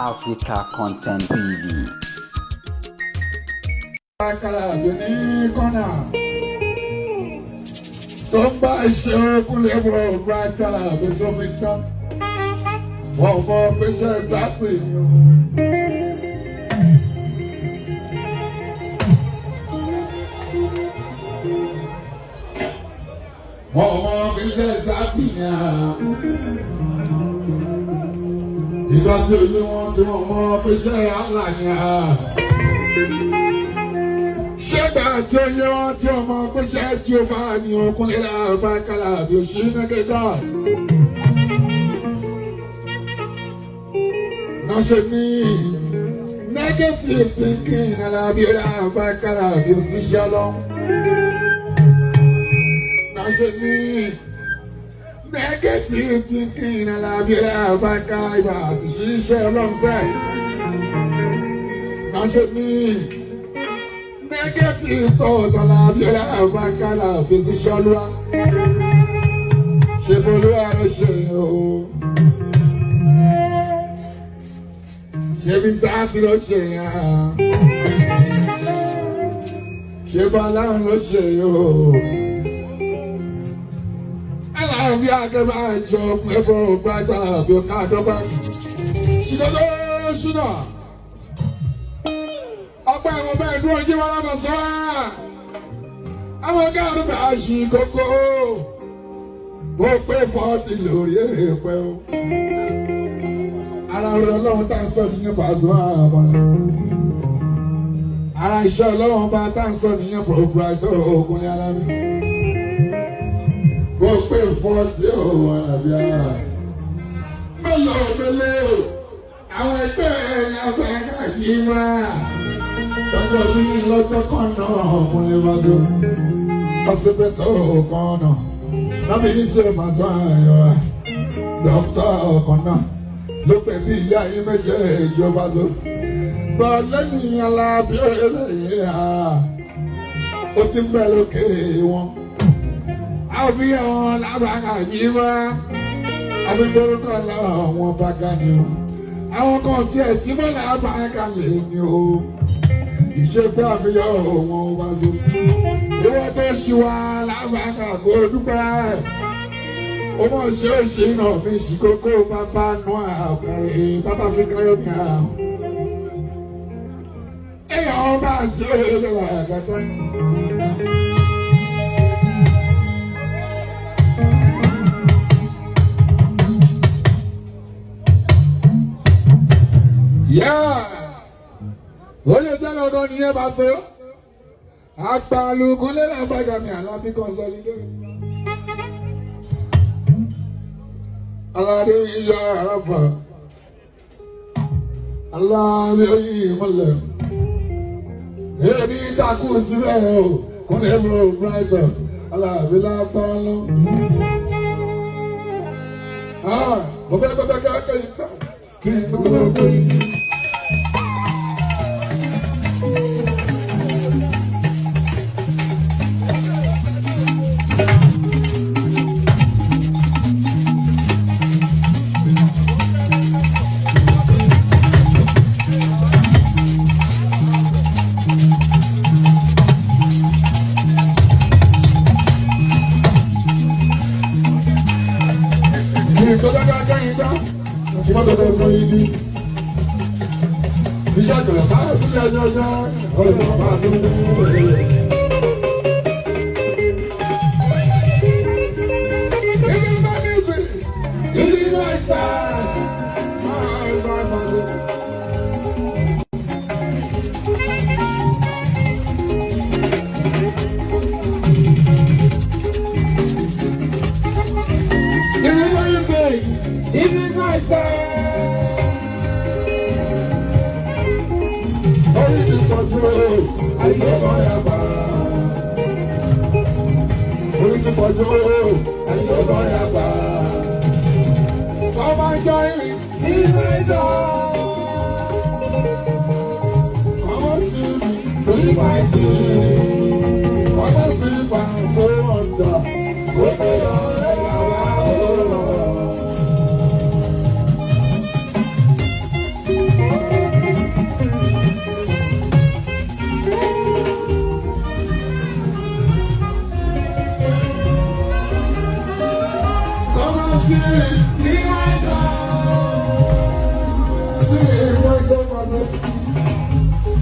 Africa Content TV. Akara ní kọ́nà tó ń bá ṣe kúlẹ̀ bọ̀ brátàlà bí tó fi tán. Wọ́n mọ pèsè sátì. Wọ́n mọ pèsè sátì ní à. Ìgbà tí olú wọn tí wọ́n mọ pèsè àlà ní à. Ṣégbà tí ó yẹ wọn tí ọmọ pèsè tí ó bá ní ọkùnrin láàbá kálá bí ó ṣe mẹ́kẹ́kọ́. Náṣe ní negative thinking alábí láàbá kálá bí ó sì ṣe lọ. Náṣe ní negative thinking alábí láàbá kálá ibà àti ṣiṣẹ́ ọlọ́sẹ̀. Náṣe ní negative thought alábíọ́lá àbákálà fèsì ṣọlúwa ṣe bolúwa ló ṣe o ṣe bí sáàtì ló ṣe yàn ṣe bọ́láhùn ló ṣe o aláàbí akẹ́bà jọ ẹ̀bọ̀ gbájà àbí ọ̀kadọ́gba ṣìdọ́dọ́ ṣìdọ́ ọgbà ẹ̀wọ̀n bẹ́ẹ̀ dúró jí wọn lọ́mọ sọ wá. Àwọn gáàrú bá a ṣì kókó. Mo pé 40 lórí èèpẹ̀ o. Ara rẹ̀ ọlọ́run tá a sọ nìyẹn pàṣẹ àwọn. Ara iṣẹ́ ọlọ́run bá tá a sọ nìyẹn pòròpùràtọ̀ ogun ní alámi. Mo pé 40 òun àbí ara. Mélòó mélòó àwọn ẹgbẹ́ ẹ̀yà fẹ́ káàkiri wá. Tọ́jọ́ bí lọ́jọ́ kan náà ọkùnrin bá tó ọsibítù kan náà lábẹ́ iṣẹ́ màtọ́ ayọ̀ wa dókítà kan náà ló pè bí ìyá yín méjèèjì ọba tó gbọ́ lẹ́yìn alábí eléyìí à ó ti ń bẹ lókè wọn. Àbí àwọn lábàkà yìí wá àbí gbórúkọ làwọn bá ga ni o àwọn kan tiẹ̀ síbọ̀ làbàkà lè ní o. Ìṣe pé àfihàn òun wá sí. Ìwọ tó ṣì wá lábàkà kó dúpẹ́. Ó mọ̀ ṣe é ṣe náà fi ṣì kókó bàbá nù àbẹ̀rẹ̀ bàbá fi káyọ̀ ní àrùn. Èèyàn bá ṣe é ṣe làkàtà. Yeah! Oye jẹ́ ọdún nìyẹn bá fẹ́. Àpàlùkù lẹ́la bàgàmì àlàbí consolidé. Aládé yíyá àràfà. Aláàbí oyin ìmọ̀lẹ̀. Èmi takú sílẹ̀ o, kúnlẹ̀ bro Brighton. Aláàbí lápá lọ. Mo fẹ́ gbọ́dọ̀ káàkiri kí n tó gbọ́dọ̀ yìí.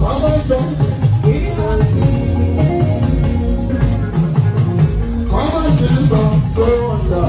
Bàbá ìjọ. Bàbá ìsìnkà ṣe wọ̀ndà.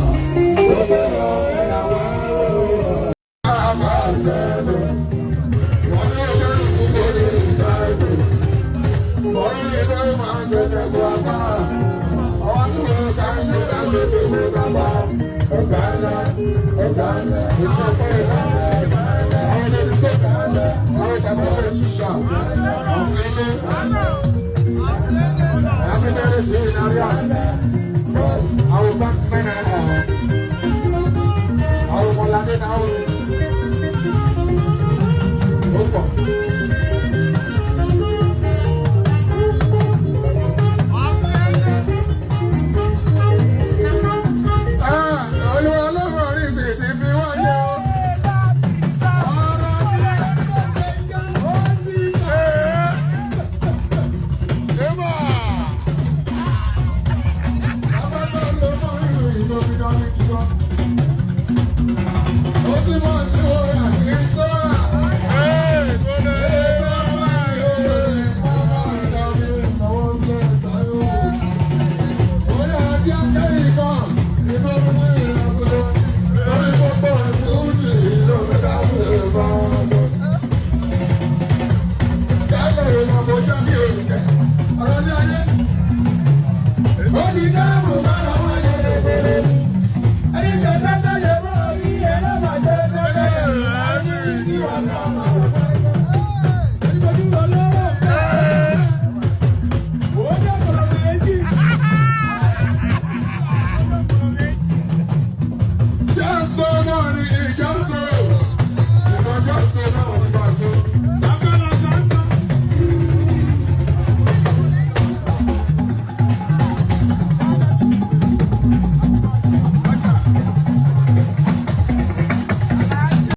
Àwọn ọmọládé náà ó pọ̀.